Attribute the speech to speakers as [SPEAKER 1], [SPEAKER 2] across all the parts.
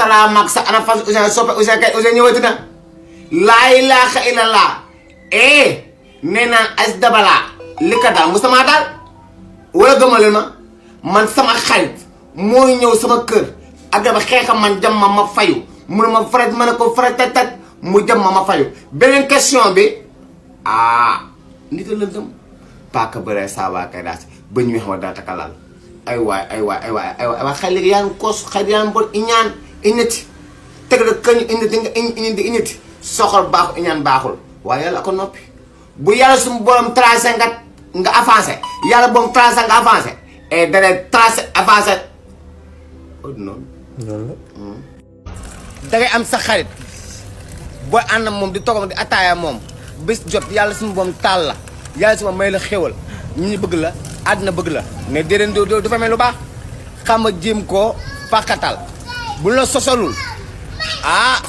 [SPEAKER 1] salaam ak sa ana fas Ouzin soppe Ouzin kay Ouzin ñëwati na laa ilaaha illallah nee naan Aziz Dabala li ka daal Moustapha daal wala gëmalal ma man sama xarit mooy ñëw sama kër ak dama xeexam man jam ma fayu mun ma farat ma ne ko farat tat mu jam ma fayu beneen question bi nit a lëndëm paaka bëree saabaa kay daas ba ñu xam daa takalal ay waay xay léegi yaa ngi koos xay yaa ngi bon iñaan iñati teg da kañu iñati soxor baaxul iñaan baaxul waaye yàlla ko noppi bu yàlla suñu borom tracé nga avancé yàlla borom tracé nga avancé et dana tracé avancé noonu dangay am sa xarit booy ànd moom di toog di ataaya moom bés jot yàlla suñu borom taal la yàlla suñu may la xéwal ñu bëgg la àddina bëgg la mais déedéet du fa mel lu baax xam nga jéem koo fàkkatal bu la sosolul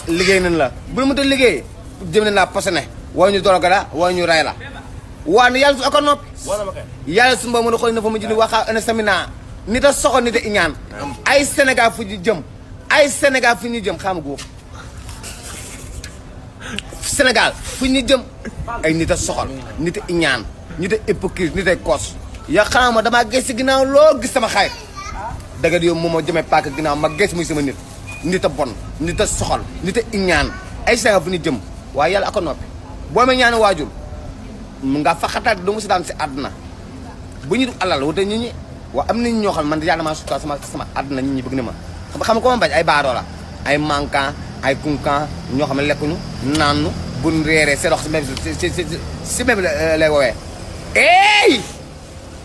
[SPEAKER 1] liggéey nañ la bu la mënta liggéey jëm nañ laa posone wala ñu doroga la wala ñu ray la waa ne yàlla su ako noppi yàlla su mba mën a xool na fa mu jëni waxaa un samina nit a soxo nit a iñaan ay Sénégal fu ñu jëm ay Sénégal fu ñu jëm xam nga Sénégal fu ñu jëm ay nit a soxol nit a iñaan nit a hypocrite nit a koos yaa xanaa ma damaa gis si ginnaaw loo gis sama xarit daga yow moom moo jëmee paaka ginnaaw ma gis muy sama nit a bon nit a soxol nit a iñaan ay Sénégal fu ñu jëm waaye yàlla ako noppi boo ma ñaani waajur mu nga faxataat du mu si daan si àdduna bu ñu alal wute nit ñi waa am nañ ñoo xam ne man yàlla maa sutura sama àdduna nit ñi bëgg na ma xam ko ma bañ ay baadoo la ay mankan ay kunkan ñoo xam ne lekkuñu naannu buñ reeree seen dox si même lay woowee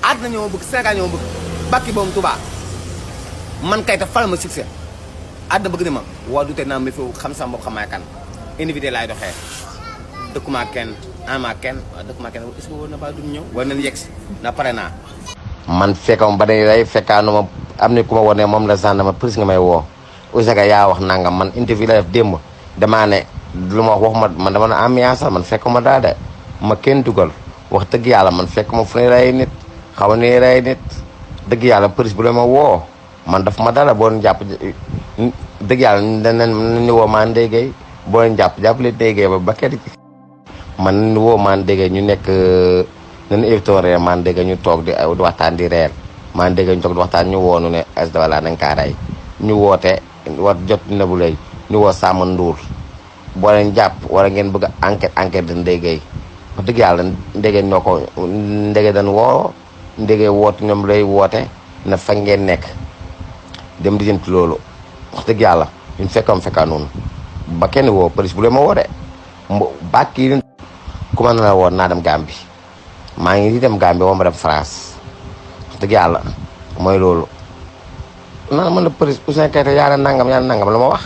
[SPEAKER 1] àdduna ñoo ma bëgg Sénégal ñoo ma bëgg bakki boobu Touba man kay te fal ma succès àdduna bëgg na ma waa dute naa mi fi xam sama bopp xamaay kan individuel laay doxee dëkkuma kenn ama kenn waaw dëkkuma kenn est-ce que war na baa duñ ñëw war nañ yegg si na pare naa man fekkam ba day rey fekkaanu ma am ni ku ma wone moom la gendarme prise nga may woo Ouzin yaa wax nangam man interview la def démb damaa ne lu ma wax man dama ne ambiance man fekk ma daa de ma kenn dugal wax dëgg yàlla man fekk ma fu ne rey nit xaw ne rey nit dëgg yàlla prise bu la ma woo man daf ma dala boo leen jàpp dëgg yàlla nañu woo maa ndéygay boo leen jàppale ndéygay ba kenn man nañu woo maa ndéygay ñu nekk nañu évité reer maa ndéygay ñu toog di waxtaan di reer maa ndéygay ñu toog di waxtaan ñu woonu ne Aziz Dabala nañ kaa rey ñu woote war jot Nabou Leye ñu woo Samba Ndour boo leen jàpp wala ngeen bëgg enquête da ndéygay wax dëgg yàlla ndéygay ñoo ko ndéygay dañ woo ndéygay woote ñoom lay woote na fa ngeen nekk dem di jënt loolu wax dëgg yàlla ñun fekkaa noonu ba kenn woo police bu leen ma woo de bàkk yi ku ma na la woo naa dem Gambie maa ngi di dem Gambie woo ma dem France wax dëgg yàlla mooy loolu naan mën na police Ouzin Keita yaa nangam la ma wax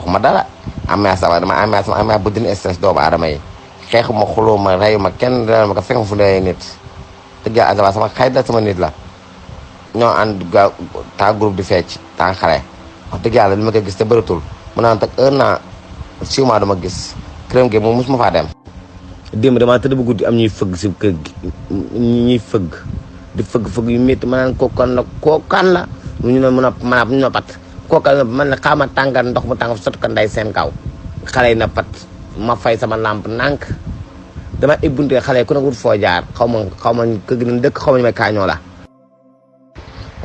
[SPEAKER 1] ma dara ambiance dama ambiance bu dina stress doomu aadama yi xeexu ma xuloo ma reyu ma kenn dal ma ko fekk ma fu lay nit dëgg yàlla sama xarit la sama nit la ñoo ànd temps groupe di fecc temps xale wax dëgg yàlla li ma koy gis te bëratul mu naan tag 1 an 6 mois dama gis këram gi moom mosuma faa dem démb damaa tëdd bu guddi am ñuy fëgg si kër gi ñuy fëgg di fëgg yu métti ma naan kookan la ñu ne mën a pat kookan la man ne xaama tàngal ndox mu tàng sot ko nday seen kaw xale yi na pat ma fay sama lampe nànk dama ibbunte xale yi ku ne wut foo jaar xaw ma kër gi ne dëkk xaw ma ñu may kaañoo la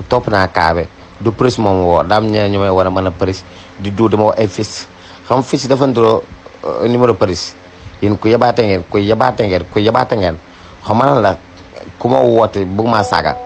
[SPEAKER 1] topp naa kaabe du prise moom woo daam ñee ñu may war a mën a prise di du dama wax ay fils xam fils dafa nduroo numéro prise yéen ku yabaate ngeen xam la ku ma woote bëgg maa saaga